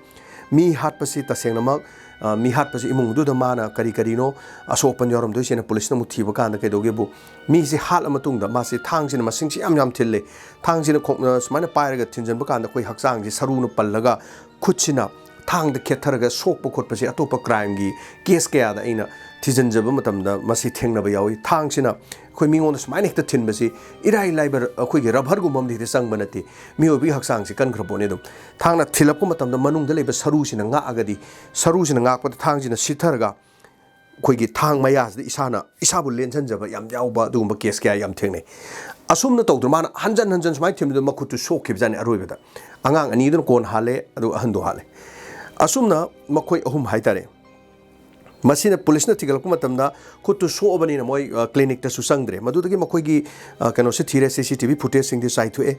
ꯃꯤ ꯍꯥꯠꯄꯁꯤ ꯇꯁꯦꯡꯅꯃꯛ, ꯑ, ꯃꯤ ꯍꯥꯠꯄꯁꯤ ꯏꯃꯨꯡꯗꯨꯗ ꯃꯥꯅ ꯀꯔꯤ ꯀꯔꯤꯅꯣ ꯑꯁꯣꯛ ꯑꯄꯟ ꯌꯥꯎꯔꯝꯗꯣꯏꯁꯦꯅ ꯄꯨꯂꯤꯁꯅ ꯑꯃꯨꯛ ꯊꯤꯕ ꯀꯥꯟꯗ ꯀꯩꯗꯧꯒꯦꯕꯨ, ꯃꯤꯁꯦ ꯍꯥꯠꯂ ꯃꯇꯨꯡꯗ ꯃꯥꯁꯦ ꯊꯥꯡꯁꯤꯅ ꯃꯁꯤꯡꯁꯤ ꯌꯥꯝ ꯌꯥꯝ ꯊꯤꯜꯂꯦ꯫ ꯊꯥꯡꯁꯤꯅ ꯈꯣꯡ-, ꯑ, ꯁꯨꯃꯥꯏꯅ ꯄꯥꯏꯔꯒ ꯊꯤꯟꯖꯤꯟꯕ ꯀꯥꯟꯗ ꯑꯩꯈꯣꯏ ꯍꯛꯆꯥꯡꯁꯤ ꯁꯔꯨꯅ ꯄꯜꯂꯒ ꯈꯨꯠꯁꯤꯅ ꯊꯥꯡꯗ ꯈꯦꯠꯊꯔꯒ ꯁꯣꯛꯄ ꯈꯣꯠꯄꯁꯦ ꯑꯇꯣꯞꯄ ꯀ꯭ꯔꯥꯏꯝꯒꯤ ꯀꯦꯁ ꯀꯌꯥꯗ ꯑꯩꯅ ꯊꯤꯖꯤꯟꯖꯕ ꯃꯇꯝꯗ ꯃꯁꯤ ꯊꯦꯡꯅꯕ ꯌꯥꯎꯏ꯫ ꯊꯥꯡꯁꯤꯅ ꯑꯩꯈꯣꯏ ꯃꯤꯉꯣꯟꯗ ꯁꯨꯃꯥꯏꯅ ꯍꯦꯛꯇ ꯊꯤꯟꯕꯁꯤ ꯏꯔꯥꯏ ꯂꯥꯏꯕ, ꯑꯩꯈꯣꯏꯒꯤ ꯔꯕꯔꯒꯨꯝꯕ ꯑꯃꯗꯤ ꯍꯦꯛꯇ ꯆꯪꯕ ꯅꯠꯇꯦ꯫ ꯃꯤꯑꯣꯏꯕꯒꯤ ꯍꯛꯆꯥꯡꯁꯤ ꯀꯟꯈ꯭ꯔ ꯄꯣꯠꯅꯤ꯫ ꯑꯗꯨꯝ ꯊꯥꯡꯅ ꯊꯤꯜꯂꯛꯄ ꯃꯇꯝꯗ ꯃꯅꯨꯡꯗ ꯂꯩꯕ ꯁꯔꯨꯁꯤꯅ ꯉꯥꯛꯑꯒꯗꯤ, ꯁꯔꯨꯁꯤꯅ ꯉꯥꯛꯄꯗ ꯊꯥꯡꯁꯤꯅ ꯁꯤꯊꯔꯒ ꯑꯩꯈꯣꯏꯒꯤ ꯊꯥꯡ ꯃꯌꯥꯁꯤꯗ ꯏꯁꯥꯅ ꯏꯁꯥꯕꯨ ꯂꯦꯟꯁꯤꯟꯖꯕ ꯌꯥꯝ ꯌꯥꯎꯕ ꯑꯗꯨꯒꯨꯝꯕ ꯀꯦꯁ ꯀꯌꯥ ꯌꯥꯝ ꯊꯦꯡꯅꯩ꯫ ꯑꯁꯨꯝꯅ ꯇꯧꯗꯅ ꯃꯥꯅ ꯍꯟꯖꯟ ꯍꯟꯖꯟ ꯁꯨꯃꯥꯏꯅ ꯊꯤꯟꯕꯗ ꯃꯈꯨꯠꯇꯨ ꯁꯣꯛꯈꯤꯕꯖꯥꯠꯅꯤ ꯑꯔꯣꯏꯕꯗ꯫ ꯑꯉꯥꯡ ꯑꯅꯤꯗꯨꯅ ꯀꯣꯟꯅ ꯍꯥꯜꯂꯦ, ꯑꯗꯨꯒ ꯑꯍꯟꯗꯣ ꯍꯥꯜꯂꯦ꯫ ꯑꯁꯨꯝꯅ ꯃꯈꯣꯏ ꯑꯍꯨꯝ ꯍꯥꯏꯇꯥꯔꯦ꯫ ꯃꯁꯤꯅ ꯄꯨꯂꯤꯁꯅ ꯊꯤꯒꯠꯂꯛꯄ ꯃꯇꯝꯗ ꯈꯨꯠꯇꯨ ꯁꯣꯛꯑꯕꯅꯤꯅ ꯃꯣꯏ, ꯑ, ꯀ꯭ꯂꯤꯅꯤꯛꯇꯁꯨ ꯆꯪꯗ꯭ꯔꯦ꯫ ꯃꯗꯨꯗꯒꯤ ꯃꯈꯣꯏꯒꯤ, ꯑ, ꯀꯩꯅꯣꯁꯦ ꯊꯤꯔꯦ, ꯁꯤ ꯁꯤ ꯇꯤ ꯚꯤ ꯐꯨꯇꯦꯖꯁꯤꯡꯗꯤ ꯆꯥꯏꯊꯣꯛꯑꯦ꯫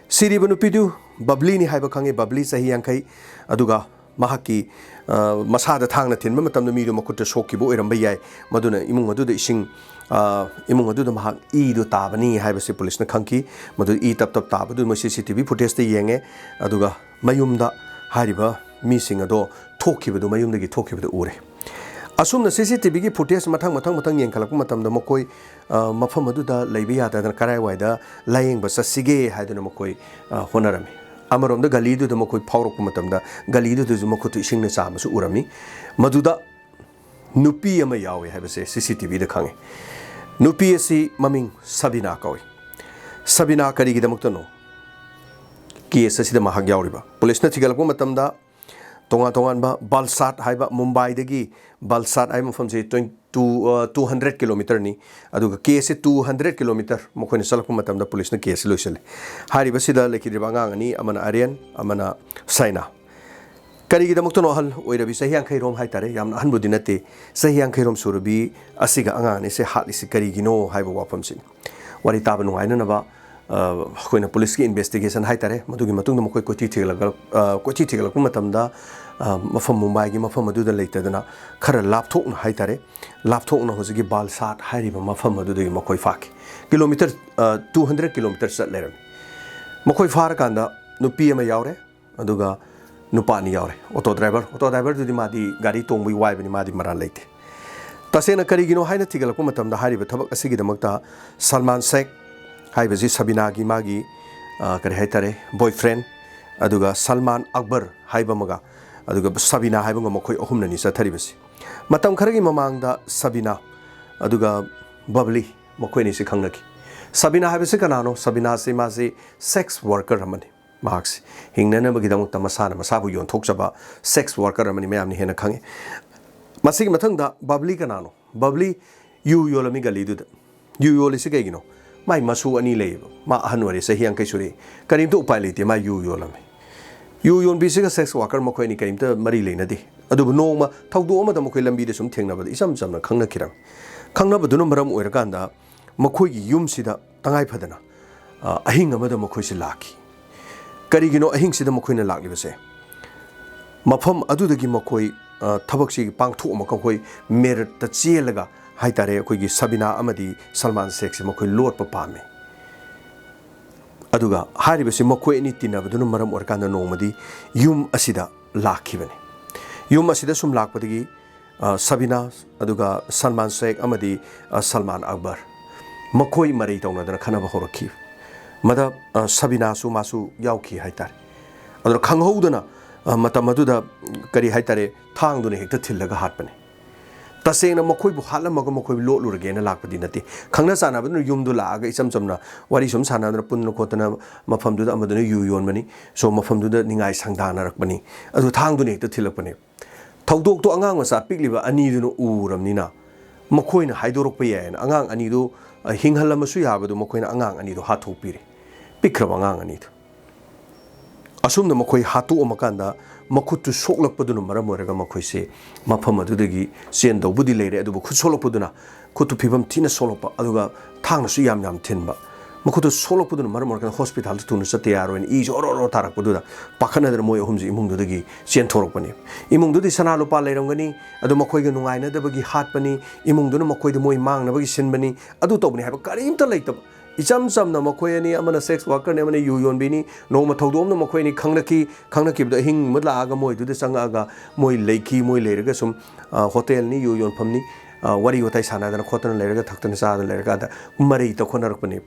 ꯁꯤꯔꯤꯕ ꯅꯨꯄꯤꯗꯨ ꯕꯕ꯭ꯂꯤꯅꯤ ꯍꯥꯏꯕ ꯈꯪꯉꯦ, ꯕꯕ꯭ꯂꯤ ꯆꯍꯤ ꯌꯥꯡꯈꯩ꯫ ꯑꯗꯨꯒ ꯃꯍꯥꯛꯀꯤ, ꯑ, ꯃꯁꯥꯗ ꯊꯥꯡꯅ ꯊꯤꯟꯕ ꯃꯇꯝꯗ ꯃꯤꯗꯨ ꯃꯈꯨꯠꯇ ꯁꯣꯛꯈꯤꯕ ꯑꯣꯏꯔꯝꯕ ꯌꯥꯏ꯫ ꯃꯗꯨꯅ ꯏꯃꯨꯡ ꯑꯗꯨꯗ ꯏꯁꯤꯡ, ꯑ, ꯏꯃꯨꯡ ꯑꯗꯨꯗ ꯃꯍꯥꯛ ꯏꯗꯨ ꯇꯥꯕꯅꯤ ꯍꯥꯏꯕꯁꯤ ꯄꯨꯂꯤꯁꯅ ꯈꯪꯈꯤ꯫ ꯃꯗꯨ ꯏ ꯇꯞ ꯇꯞ ꯇꯥꯕꯗꯨ ꯃꯣꯏ C C T V footageꯇ ꯌꯦꯡꯉꯦ꯫ ꯑꯗꯨꯒ ꯃꯌꯨꯝꯗ ꯍꯥꯏꯔꯤꯕ ꯃꯤꯁꯤꯡ ꯑꯗꯣ ꯊꯣꯛꯈꯤꯕꯗꯨ, ꯃꯌꯨꯝꯗꯒꯤ ꯊꯣꯛꯈꯤꯕꯗꯨ ꯎꯔꯦ꯫ ꯑꯁꯨꯝꯅ C C T Vꯒꯤ footage ꯃꯊꯪ, ꯃꯊꯪ, ꯃꯊꯪ ꯌꯦꯡꯈꯠꯂꯛꯄ ꯃꯇꯝꯗ ꯃꯈꯣꯏ, ꯑ, ꯃꯐꯝ ꯑꯗꯨꯗ ꯂꯩꯕ ꯌꯥꯗꯗꯅ ꯀꯔꯥꯏꯋꯥꯏꯗ ꯂꯥꯌꯦꯡꯕ ꯆꯠꯁꯤꯒꯦ ꯍꯥꯏꯗꯨꯅ ꯃꯈꯣꯏ, ꯑ, ꯍꯣꯠꯅꯔꯝꯃꯤ꯫ ꯑꯃꯔꯣꯝꯗ ꯒꯂꯤꯗꯨꯗ ꯃꯈꯣꯏ ꯐꯥꯎꯔꯛꯄ ꯃꯇꯝꯗ ꯒꯂꯤꯗꯨꯗꯁꯨ ꯃꯈꯨꯠꯇꯨ ꯏꯁꯤꯡꯅ ꯆꯥꯝꯕꯁꯨ ꯎꯔꯝꯃꯤ꯫ ꯃꯗꯨꯗ ꯅꯨꯄꯤ ꯑꯃ ꯌꯥꯎꯏ ꯍꯥꯏꯕꯁꯦ C C T Vꯗ ꯈꯪꯉꯤ꯫ ꯅꯨꯄꯤ ꯑꯁꯤ ꯃꯃꯤꯡ ꯁꯕꯤꯅꯥ ꯀꯧꯏ꯫ ꯁꯕꯤꯅꯥ ꯀꯔꯤꯒꯤꯗꯃꯛꯇꯅꯣ case ꯑꯁꯤꯗ ꯃꯍꯥꯛ ꯌꯥꯎꯔꯤꯕ? ꯄꯨꯂꯤꯁꯅ ꯊꯤꯒꯠꯂꯛꯄ ꯃꯇꯝꯗ ꯇꯣꯉꯥꯟ ꯇꯣꯉꯥꯟꯕ ꯕꯥꯜꯁꯥꯠ ꯍꯥꯏꯕ, ꯃꯨꯝꯕꯥꯏꯗꯒꯤ ꯕꯥꯜꯁꯥꯠ ꯍꯥꯏꯕ ꯃꯐꯝꯁꯤ twenty, ꯑ, two hundred kilometerꯅꯤ꯫ ꯑꯗꯨꯒ caseꯁꯤ two hundred kilometer ꯃꯈꯣꯏꯅ ꯆꯠꯂꯛꯄ ꯃꯇꯝꯗ ꯄꯨꯂꯤꯁꯅ caseꯁꯤ ꯂꯣꯏꯁꯤꯜꯂꯤ꯫ ꯍꯥꯏꯔꯤꯕꯁꯤꯗ ꯂꯩꯈꯤꯗ꯭ꯔꯤꯕ ꯑꯉꯥꯡ ꯑꯅꯤ, ꯑꯃꯅ ꯑꯔꯌꯟ, ꯑꯃꯅ ꯁꯥꯏꯅꯥ꯫ ꯀꯔꯤꯒꯤꯗꯃꯛꯇꯅꯣ ꯑꯍꯜ ꯑꯣꯏꯔꯕꯤ, ꯆꯍꯤ ꯌꯥꯡꯈꯩ ꯔꯣꯝ ꯍꯥꯏꯇꯥꯔꯦ, ꯌꯥꯝꯅ ꯑꯍꯟꯕꯨꯗꯤ ꯅꯠꯇꯦ, ꯆꯍꯤ ꯌꯥꯡꯈꯩ ꯔꯣꯝ ꯁꯨꯔꯕꯤ ꯑꯁꯤꯒ ꯑꯉꯥꯡ ꯑꯅꯤꯁꯦ ꯍꯥꯠꯂꯤꯁꯤ ꯀꯔꯤꯒꯤꯅꯣ ꯍꯥꯏꯕ ꯋꯥꯐꯝꯁꯤꯅꯤ꯫ ꯋꯥꯔꯤ ꯇꯥꯕ ꯅꯨꯡꯉꯥꯏꯅꯅꯕ, ꯑ, ꯑꯩꯈꯣꯏꯅ ꯄꯨꯂꯤꯁꯀꯤ investigation ꯍꯥꯏꯇꯥꯔꯦ, ꯃꯗꯨꯒꯤ ꯃꯇꯨꯡꯗ ꯃꯈꯣꯏ ꯀꯣꯏꯊꯤ ꯊꯤꯒꯠꯂꯛ-, ꯑ, ꯀꯣꯏꯊꯤ ꯊꯤꯒꯠꯂꯛꯄ ꯃꯇꯝꯗ, ꯑ, ꯃꯐꯝ ꯃꯨꯝꯕꯥꯏꯒꯤ ꯃꯐꯝ ꯑꯗꯨꯗ ꯂꯩꯇꯗꯅ ꯈꯔ ꯂꯥꯞꯊꯣꯛꯅ ꯍꯥꯏꯇꯥꯔꯦ, ꯂꯥꯞꯊꯣꯛꯅ ꯍꯧꯖꯤꯛꯀꯤ ꯕꯥꯜꯁꯥꯠ ꯍꯥꯏꯔꯤꯕ ꯃꯐꯝ ꯑꯗꯨꯗꯒꯤ ꯃꯈꯣꯏ ꯐꯥꯈꯤ꯫ Kilometer, ꯑ, two hundred kilometer ꯆꯠ ꯂꯩꯔꯝꯃꯤ꯫ ꯃꯈꯣꯏ ꯐꯥꯔꯀꯥꯟꯗ ꯅꯨꯄꯤ ꯑꯃ ꯌꯥꯎꯔꯦ, ꯑꯗꯨꯒ ꯅꯨꯄꯥ ꯑꯅꯤ ꯌꯥꯎꯔꯦ꯫ Auto driver, auto driverꯗꯨꯗꯤ ꯃꯥꯗꯤ ꯒꯥꯔꯤ ꯇꯣꯡꯕꯒꯤ ꯋꯥꯏꯕꯅꯤ, ꯃꯥꯗꯤ ꯃꯔꯥꯜ ꯂꯩꯇꯦ꯫ ꯇꯁꯦꯡꯅ ꯀꯔꯤꯒꯤꯅꯣ ꯍꯥꯏꯅ ꯊꯤꯒꯠꯂꯛꯄ ꯃꯇꯝꯗ ꯍꯥꯏꯔꯤꯕ ꯊꯕꯛ ꯑꯁꯤꯒꯤꯗꯃꯛꯇ ꯁꯜꯃꯥꯟ ꯁꯦꯈ ꯍꯥꯏꯕꯁꯤ ꯁꯕꯤꯅꯥꯒꯤ ꯃꯥꯒꯤ, ꯑ, ꯀꯔꯤ ꯍꯥꯏꯇꯥꯔꯦ, boyfriend, ꯑꯗꯨꯒ ꯁꯜꯃꯥꯟ ꯑꯛꯕꯔ ꯍꯥꯏꯕ ꯑꯃꯒ, ꯑꯗꯨꯒ ꯁꯕꯤꯅꯥ ꯍꯥꯏꯕ ꯑꯃꯒ ꯃꯈꯣꯏ ꯑꯍꯨꯝꯅꯅꯤ ꯆꯠꯊꯔꯤꯕꯁꯤ꯫ ꯃꯇꯝ ꯈꯔꯒꯤ ꯃꯃꯥꯡꯗ ꯁꯕꯤꯅꯥ ꯑꯗꯨꯒ ꯕꯕꯂꯤ ꯃꯈꯣꯏ ꯑꯅꯤꯁꯤ ꯈꯪꯅꯈꯤ꯫ ꯁꯕꯤꯅꯥ ꯍꯥꯏꯕꯁꯤ ꯀꯅꯥꯅꯣ? ꯁꯕꯤꯅꯥꯁꯤ ꯃꯥꯁꯤ sex worker ꯑꯃꯅꯤ꯫ ꯃꯍꯥꯛꯁꯤ ꯍꯤꯡꯅꯅꯕꯒꯤꯗꯃꯛꯇ ꯃꯁꯥꯅ ꯃꯁꯥꯕꯨ ꯌꯣꯟꯊꯣꯛꯆꯕ sex worker ꯑꯃꯅꯤ, ꯃꯌꯥꯝꯅ ꯍꯦꯟꯅ ꯈꯪꯉꯤ꯫ ꯃꯁꯤꯒꯤ ꯃꯊꯪꯗ ꯕꯕꯂꯤ ꯀꯅꯥꯅꯣ? ꯕꯕꯂꯤ ꯌꯨ ꯌꯣꯜꯂꯝꯃꯤ ꯒꯂꯤꯗꯨꯗ꯫ ꯌꯨ ꯌꯣꯜꯂꯤꯁꯤ ꯀꯩꯒꯤꯅꯣ? ꯃꯥꯏ ꯃꯁꯨ ꯑꯅꯤ ꯂꯩꯌꯦꯕ, ꯃꯥ ꯑꯍꯟ ꯑꯣꯏꯔꯦ, ꯆꯍꯤ ꯌꯥꯡꯈꯩ ꯁꯨꯔꯦ, ꯀꯔꯤꯝꯇ ꯎꯄꯥꯏ ꯂꯩꯇꯦ, ꯃꯥ ꯌꯨ ꯌꯣꯜꯂꯝꯃꯤ꯫ ꯌꯨ ꯌꯣꯟꯕꯤꯁꯤꯒ sex worker ꯃꯈꯣꯏ ꯑꯅꯤ ꯀꯔꯤꯝꯇ ꯃꯔꯤ ꯂꯩꯅꯗꯦ꯫ ꯑꯗꯨꯕꯨ ꯅꯣꯡꯃ ꯊꯧꯗꯣꯛ ꯑꯃꯗ ꯃꯈꯣꯏ ꯂꯝꯕꯤꯗ ꯁꯨꯝ ꯊꯦꯡꯅꯕꯗ ꯏꯆꯝ ꯆꯝꯅ ꯈꯪꯅꯈꯤꯔꯝꯃꯤ꯫ ꯈꯪꯅꯕꯗꯨꯅ ꯃꯔꯝ ꯑꯣꯏꯔꯀꯥꯟꯗ ꯃꯈꯣꯏꯒꯤ ꯌꯨꯝꯁꯤꯗ ꯇꯉꯥꯏ ꯐꯗꯅ, ꯑ, ꯑꯍꯤꯡ ꯑꯃꯗ ꯃꯈꯣꯏꯁꯤ ꯂꯥꯛꯈꯤ꯫ ꯀꯔꯤꯒꯤꯅꯣ ꯑꯍꯤꯡꯁꯤꯗ ꯃꯈꯣꯏꯅ ꯂꯥꯛꯂꯤꯕꯁꯦ? ꯃꯐꯝ ꯑꯗꯨꯗꯒꯤ ꯃꯈꯣꯏ, ꯑ, ꯊꯕꯛꯁꯤ ꯄꯥꯡꯊꯣꯛꯑꯃꯒ ꯑꯩꯈꯣꯏ ꯃꯦꯔꯠꯇ ꯆꯦꯜꯂꯒ ꯍꯥꯏꯇꯥꯔꯦ, ꯑꯩꯈꯣꯏꯒꯤ ꯁꯕꯤꯅꯥ ꯑꯃꯗꯤ ꯁꯜꯃꯥꯟ ꯁꯦꯈꯁꯦ ꯃꯈꯣꯏ ꯂꯣꯠꯄ ꯄꯥꯝꯃꯤ꯫ ꯑꯗꯨꯒ ꯍꯥꯏꯔꯤꯕꯁꯤ ꯃꯈꯣꯏ ꯑꯅꯤ ꯇꯤꯟꯅꯕꯗꯨꯅ ꯃꯔꯝ ꯑꯣꯏꯔꯀꯥꯟꯗ ꯅꯣꯡꯃꯗꯤ ꯌꯨꯝ ꯑꯁꯤꯗ ꯂꯥꯛꯈꯤꯕꯅꯤ꯫ ꯌꯨꯝ ꯑꯁꯤꯗ ꯁꯨꯝ ꯂꯥꯛꯄꯗꯒꯤ, ꯑ, ꯁꯕꯤꯅꯥ ꯑꯗꯨꯒ ꯁꯜꯃꯥꯟ ꯁꯦꯈ ꯑꯃꯗꯤ, ꯑ, ꯁꯜꯃꯥꯟ ꯑꯛꯕꯔ ꯃꯈꯣꯏ ꯃꯔꯩ ꯇꯧꯅꯗꯅ ꯈꯠꯅꯕ ꯍꯧꯔꯛꯈꯤ꯫ ꯃꯗ, ꯑ, ꯁꯕꯤꯅꯥꯁꯨ ꯃꯥꯁꯨ ꯌꯥꯎꯈꯤ ꯍꯥꯏꯇꯥꯔꯦ꯫ ꯑꯗꯨꯅ ꯈꯪꯍꯧꯗꯅ, ꯑ, ꯃꯇꯝ ꯑꯗꯨꯗ ꯀꯔꯤ ꯍꯥꯏꯇꯥꯔꯦ, ꯊꯥꯡꯗꯨꯅ ꯍꯦꯛꯇ ꯊꯤꯜꯂꯒ ꯍꯥꯠꯄꯅꯤ꯫ ꯇꯁꯦꯡꯅ ꯃꯈꯣꯏꯕꯨ ꯍꯥꯠꯂꯝꯃꯒ ꯃꯈꯣꯏꯕꯨ ꯂꯣꯠꯂꯨꯔꯒꯦꯅ ꯂꯥꯛꯄꯗꯤ ꯅꯠꯇꯦ꯫ ꯈꯪꯅ ꯆꯥꯟꯅꯕꯗꯨꯅ ꯌꯨꯝꯗꯨ ꯂꯥꯛꯑꯒ ꯏꯆꯝ ꯆꯝꯅ ꯋꯥꯔꯤ ꯁꯨꯝ ꯁꯥꯟꯅꯗꯅ ꯄꯨꯟꯗꯅ ꯈꯣꯠꯇꯅ ꯃꯐꯝꯗꯨꯗ ꯑꯃꯗꯨꯅ ꯌꯨ ꯌꯣꯟꯕꯅꯤ, ꯁꯣ ꯃꯐꯝꯗꯨꯗ ꯅꯤꯡꯉꯥꯏ ꯁꯪꯗꯥꯅꯔꯛꯄꯅꯤ꯫ ꯑꯗꯨ ꯊꯥꯡꯗꯨꯅ ꯍꯦꯛꯇ ꯊꯤꯜꯂꯛꯄꯅꯦ꯫ ꯊꯧꯗꯣꯛꯇꯣ ꯑꯉꯥꯡ ꯃꯆꯥ ꯄꯤꯛꯂꯤꯕ ꯑꯅꯤꯗꯨꯅ ꯎꯔꯕꯅꯤꯅ ꯃꯈꯣꯏꯅ ꯍꯥꯏꯗꯣꯔꯛꯄ ꯌꯥꯏꯌꯦꯅ ꯑꯉꯥꯡ ꯑꯅꯤꯗꯨ, ꯑ, ꯍꯤꯡꯍꯜꯂꯝꯃꯁꯨ ꯌꯥꯕꯗꯨ ꯃꯈꯣꯏꯅ ꯑꯉꯥꯡ ꯑꯅꯤꯗꯨ ꯍꯥꯠꯇꯣꯛꯄꯤꯔꯦ, ꯄꯤꯛꯈ꯭ꯔꯕ ꯑꯉꯥꯡ ꯑꯅꯤꯗꯨ꯫ ꯑꯁꯨꯝꯅ ꯃꯈꯣꯏ ꯍꯥꯠꯇꯣꯛꯑꯝꯃꯀꯥꯟꯗ ꯃꯈꯨꯠꯇꯨ ꯁꯣꯛꯂꯛꯄꯗꯨꯅ ꯃꯔꯝ ꯑꯣꯏꯔꯒ ꯃꯈꯣꯏꯁꯦ ꯃꯐꯝ ꯑꯗꯨꯗꯒꯤ ꯆꯦꯟꯗꯧꯕꯨꯗꯤ ꯂꯩꯔꯦ, ꯑꯗꯨꯕꯨ ꯈꯨꯠ ꯁꯣꯛꯂꯛꯄꯗꯨꯅ ꯈꯨꯠꯇꯨ ꯐꯤꯕꯝ ꯊꯤꯅ ꯁꯣꯛꯂꯛꯄ, ꯑꯗꯨꯒ ꯊꯥꯡꯅꯁꯨ ꯌꯥꯝ ꯌꯥꯝ ꯊꯤꯟꯕ꯫ ꯃꯈꯨꯠꯇꯨ ꯁꯣꯛꯂꯛꯄꯗꯨꯅ ꯃꯔꯝ ꯑꯣꯏꯔꯒ ꯍꯣꯁꯄꯤꯇꯥꯜꯗ ꯊꯨꯅ ꯆꯠꯇ ꯌꯥꯔꯣꯏꯅ ꯏꯁꯨ ꯑꯣꯔꯣ ꯑꯣꯔꯣ ꯇꯥꯔꯛꯄꯗꯨꯗ ꯄꯥꯈꯠꯅꯗꯅ ꯃꯣꯏ ꯑꯍꯨꯝꯁꯦ ꯏꯃꯨꯡꯗꯨꯗꯒꯤ ꯆꯦꯟꯊꯣꯔꯛꯄꯅꯤ꯫ ꯏꯃꯨꯡꯗꯨꯗꯤ ꯁꯅꯥ ꯂꯨꯄꯥ ꯂꯩꯔꯝꯒꯅꯤ, ꯑꯗꯨ ꯃꯈꯣꯏꯒ ꯅꯨꯡꯉꯥꯏꯅꯗꯕꯒꯤ ꯍꯥꯠꯄꯅꯤ꯫ ꯏꯃꯨꯡꯗꯨꯅ ꯃꯈꯣꯏꯗ ꯃꯣꯏ ꯃꯥꯡꯅꯕꯒꯤ ꯁꯤꯟꯕꯅꯤ, ꯑꯗꯨ ꯇꯧꯕꯅꯤ ꯍꯥꯏꯕ ꯀꯔꯤꯝꯇ ꯂꯩꯇꯕ꯫ ꯏꯆꯝ ꯆꯝꯅ ꯃꯈꯣꯏ ꯑꯅꯤ, ꯑꯃꯅ ꯁꯦꯛꯁ ꯋꯥꯔꯀꯔꯅꯤ, ꯑꯃꯅ ꯌꯨ ꯌꯣꯟꯕꯤꯅꯤ꯫ ꯅꯣꯡꯃ ꯊꯧꯗꯣꯛ ꯑꯃꯗ ꯃꯈꯣꯏ ꯑꯅꯤ ꯈꯪꯅꯈꯤ꯫ ꯈꯪꯅꯈꯤꯕꯗ ꯑꯍꯤꯡ ꯑꯃ ꯂꯥꯛꯑꯒ ꯃꯣꯏꯗꯨꯗ ꯆꯪꯉꯛꯑꯒ ꯃꯣꯏ ꯂꯩꯈꯤ꯫ ꯃꯣꯏ ꯂꯩꯔꯒ ꯁꯨꯝ, ꯑ, ꯍꯣꯇꯦꯜꯅꯤ, ꯌꯨ ꯌꯣꯟꯐꯝꯅꯤ, ꯑ, ꯋꯥꯔꯤ ꯋꯥꯇꯥꯏ ꯁꯥꯟꯅꯗꯅ ꯈꯣꯠꯇꯅ ꯂꯩꯔꯒ, ꯊꯛꯇꯅ ꯆꯥꯗꯅ ꯂꯩꯔꯀꯥꯟꯗ ꯃꯔꯩ ꯇꯧꯈꯠꯅꯔꯛꯄꯅꯤ꯫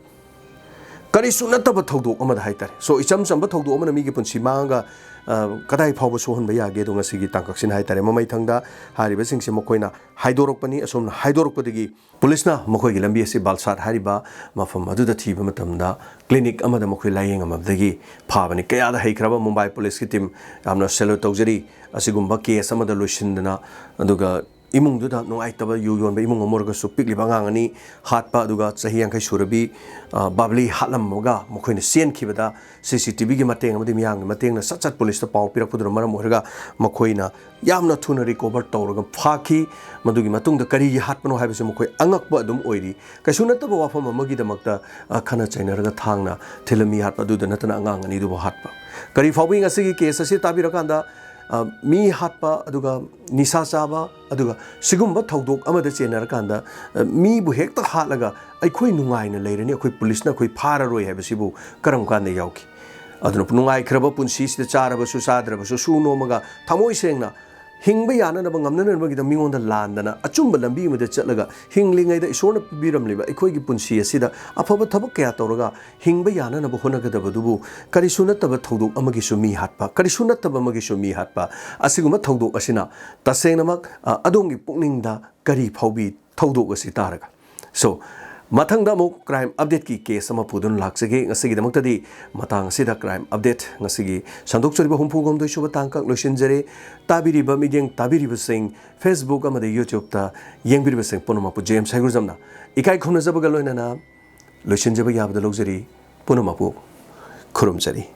ꯀꯔꯤꯁꯨ ꯅꯠꯇꯕ ꯊꯧꯗꯣꯛ ꯑꯃꯗ ꯍꯥꯏꯇꯥꯔꯦ꯫ ꯁꯣ, ꯏꯆꯝ ꯆꯝꯕ ꯊꯧꯗꯣꯛ ꯑꯃꯅ ꯃꯤꯒꯤ ꯄꯨꯟꯁꯤ ꯃꯥꯡꯉꯒ, ꯑ, ꯀꯗꯥꯏ ꯐꯥꯎꯕ ꯁꯣꯛꯍꯟꯕ ꯌꯥꯒꯦ? ꯑꯗꯣ ꯉꯁꯤꯒꯤ ꯇꯥꯡꯀꯛꯁꯤꯅ ꯍꯥꯏꯇꯥꯔꯦ, ꯃꯃꯩ ꯊꯪꯗ ꯍꯥꯏꯔꯤꯕꯁꯤꯡꯁꯦ ꯃꯈꯣꯏꯅ ꯍꯥꯏꯗꯣꯔꯛꯄꯅꯤ꯫ ꯑꯁꯣꯝꯅ ꯍꯥꯏꯗꯣꯔꯛꯄꯗꯒꯤ ꯄꯨꯂꯤꯁꯅ ꯃꯈꯣꯏꯒꯤ ꯂꯝꯕꯤ ꯑꯁꯤ ꯕꯥꯜꯁꯥꯠ ꯍꯥꯏꯔꯤꯕ ꯃꯐꯝ ꯑꯗꯨꯗ ꯊꯤꯕ ꯃꯇꯝꯗ ꯀ꯭ꯂꯤꯅꯤꯛ ꯑꯃꯗ ꯃꯈꯣꯏ ꯂꯥꯌꯦꯡꯉꯝꯕꯗꯒꯤ ꯐꯥꯕꯅꯤ꯫ ꯀꯌꯥꯗ ꯍꯩꯈ꯭ꯔꯕ ꯃꯨꯝꯕꯥꯏ ꯄꯨꯂꯤꯁꯀꯤ ꯇꯤꯝ, ꯌꯥꯝꯅ ꯁꯦꯂ꯭ꯌꯨꯠ ꯇꯧꯖꯔꯤ꯫ ꯑꯁꯤꯒꯨꯝꯕ ꯀꯦꯁ ꯑꯃꯗ ꯂꯣꯏꯁꯤꯟꯗꯅ, ꯑꯗꯨꯒ ꯏꯃꯨꯡꯗꯨꯗ ꯅꯨꯡꯉꯥꯏꯇꯕ, ꯌꯨ ꯌꯣꯟꯕ ꯏꯃꯨꯡ ꯑꯃ ꯑꯣꯏꯔꯒꯁꯨ ꯄꯤꯛꯂꯤꯕ ꯑꯉꯥꯡ ꯑꯅꯤ ꯍꯥꯠꯄ, ꯑꯗꯨꯒ ꯆꯍꯤ ꯌꯥꯡꯈꯩ ꯁꯨꯔꯕꯤ, ꯑ, ꯕꯥꯕ꯭ꯂꯤ ꯍꯥꯠꯂꯝꯃꯒ ꯃꯈꯣꯏꯅ ꯆꯦꯟꯈꯤꯕꯗ ꯁꯤ ꯁꯤ ꯇꯤ ꯚꯤꯒꯤ ꯃꯇꯦꯡ ꯑꯃꯗꯤ ꯃꯤꯌꯥꯝꯒꯤ ꯃꯇꯦꯡꯅ ꯁꯠ ꯁꯠ ꯄꯨꯂꯤꯁꯇ ꯄꯥꯎ ꯄꯤꯔꯛꯄꯗꯨꯅ ꯃꯔꯝ ꯑꯣꯏꯔꯒ ꯃꯈꯣꯏꯅ ꯌꯥꯝꯅ ꯊꯨꯅ ꯔꯤꯀꯣꯚꯔ ꯇꯧꯔꯒ ꯐꯥꯈꯤ꯫ ꯃꯗꯨꯒꯤ ꯃꯇꯨꯡꯗ ꯀꯔꯤꯒꯤ ꯍꯥꯠꯄꯅꯣ ꯍꯥꯏꯕꯁꯤ ꯃꯈꯣꯏ ꯑꯉꯛꯄ ꯑꯗꯨꯝ ꯑꯣꯏꯔꯤ꯫ ꯀꯩꯁꯨ ꯅꯠꯇꯕ ꯋꯥꯐꯝ ꯑꯃꯒꯤꯗꯃꯛꯇ, ꯑ, ꯈꯠꯅ ꯆꯩꯅꯔꯒ ꯊꯥꯡꯅ ꯊꯤꯜꯂꯝꯃꯤ ꯍꯥꯠꯄ ꯑꯗꯨꯗ ꯅꯠꯇꯅ ꯑꯉꯥꯡ ꯑꯅꯤꯗꯨꯕꯨ ꯍꯥꯠꯄ꯫ ꯀꯔꯤ ꯐꯥꯎꯕꯤ ꯉꯁꯤꯒꯤ ꯀꯦꯁ ꯑꯁꯤ ꯇꯥꯕꯤꯔꯀꯥꯟꯗ ꯑ, ꯃꯤ ꯍꯥꯠꯄ, ꯑꯗꯨꯒ ꯅꯤꯁꯥ ꯆꯥꯕ, ꯑꯗꯨꯒ ꯁꯤꯒꯨꯝꯕ ꯊꯧꯗꯣꯛ ꯑꯃꯗ ꯆꯦꯟꯅꯔꯀꯥꯟꯗ, ꯑ, ꯃꯤꯕꯨ ꯍꯦꯛꯇ ꯍꯥꯠꯂꯒ ꯑꯩꯈꯣꯏ ꯅꯨꯡꯉꯥꯏꯅ ꯂꯩꯔꯅꯤ, ꯑꯩꯈꯣꯏ ꯄꯨꯂꯤꯁꯅ ꯑꯩꯈꯣꯏ ꯐꯥꯔꯔꯣꯏ ꯍꯥꯏꯕꯁꯤꯕꯨ ꯀꯔꯝ ꯀꯥꯟꯗ ꯌꯥꯎꯈꯤ? ꯑꯗꯨꯅ ꯅꯨꯡꯉꯥꯏꯈ꯭ꯔꯕ ꯄꯨꯟꯁꯤꯁꯤꯗ ꯆꯥꯔꯕꯁꯨ ꯆꯥꯗ꯭ꯔꯕꯁꯨ ꯁꯨ ꯅꯣꯝꯃꯒ ꯊꯃꯣꯏ ꯁꯦꯡꯅ ꯍꯤꯡꯕ ꯌꯥꯅꯅꯕ ꯉꯝꯅꯅꯕꯒꯤꯗ ꯃꯤꯉꯣꯟꯗ ꯂꯥꯟꯗꯅ ꯑꯆꯨꯝꯕ ꯂꯝꯕꯤ ꯑꯃꯗ ꯆꯠꯂꯒ ꯍꯤꯡꯂꯤꯉꯩꯗ ꯏꯁꯣꯔꯅ ꯄꯤꯕꯤꯔꯝꯂꯤꯕ ꯑꯩꯈꯣꯏꯒꯤ ꯄꯨꯟꯁꯤ ꯑꯁꯤꯗ ꯑꯐꯕ ꯊꯕꯛ ꯀꯌꯥ ꯇꯧꯔꯒ ꯍꯤꯡꯕ ꯌꯥꯅꯅꯕ ꯍꯣꯠꯅꯒꯗꯕꯗꯨꯕꯨ ꯀꯔꯤꯁꯨ ꯅꯠꯇꯕ ꯊꯧꯗꯣꯛ ꯑꯃꯒꯤꯁꯨ ꯃꯤ ꯍꯥꯠꯄ, ꯀꯔꯤꯁꯨ ꯅꯠꯇꯕ ꯑꯃꯒꯤꯁꯨ ꯃꯤ ꯍꯥꯠꯄ, ꯑꯁꯤꯒꯨꯝꯕ ꯊꯧꯗꯣꯛ ꯑꯁꯤꯅ ꯇꯁꯦꯡꯅꯃꯛ, ꯑ, ꯑꯗꯣꯝꯒꯤ ꯄꯨꯛꯅꯤꯡꯗ ꯀꯔꯤ ꯐꯥꯎꯕꯤ ꯊꯧꯗꯣꯛ ꯑꯁꯤ ꯇꯥꯔꯒ? So, ꯃꯊꯪꯗ ꯑꯃꯨꯛ crime update ꯀꯤ case ꯑꯃ ꯄꯨꯗꯨꯅ ꯂꯥꯛꯆꯒꯦ꯫ ꯉꯁꯤꯒꯤꯗꯃꯛꯇꯗꯤ ꯃꯇꯥꯡ ꯑꯁꯤꯗ crime update ꯉꯁꯤꯒꯤ ꯁꯟꯗꯣꯛꯆꯔꯤꯕ ꯍꯨꯝꯐꯨ ꯍꯨꯝꯗꯣꯏꯁꯨꯕ ꯇꯥꯡꯀꯛ ꯂꯣꯏꯁꯤꯟꯖꯔꯦ꯫ ꯇꯥꯕꯤꯔꯤꯕ ꯃꯤꯠꯌꯦꯡ ꯇꯥꯕꯤꯔꯤꯕꯁꯤꯡ, Facebook ꯑꯃꯗꯤ YouTube ꯇ ꯌꯦꯡꯕꯤꯔꯤꯕꯁꯤꯡ ꯄꯨꯝꯅꯃꯛꯄꯨ ꯖꯦꯝꯁ ꯍꯩꯒ꯭ꯔꯨꯖꯝꯅ ꯏꯀꯥꯏ ꯈꯨꯝꯅꯖꯕꯒ ꯂꯣꯏꯅꯅ ꯂꯣꯏꯁꯤꯟꯖꯕ ꯌꯥꯕꯗ ꯂꯧꯖꯔꯤ꯫ ꯄꯨꯝꯅꯃꯛꯄꯨ ꯈꯨꯔꯨꯝꯖꯔꯤ꯫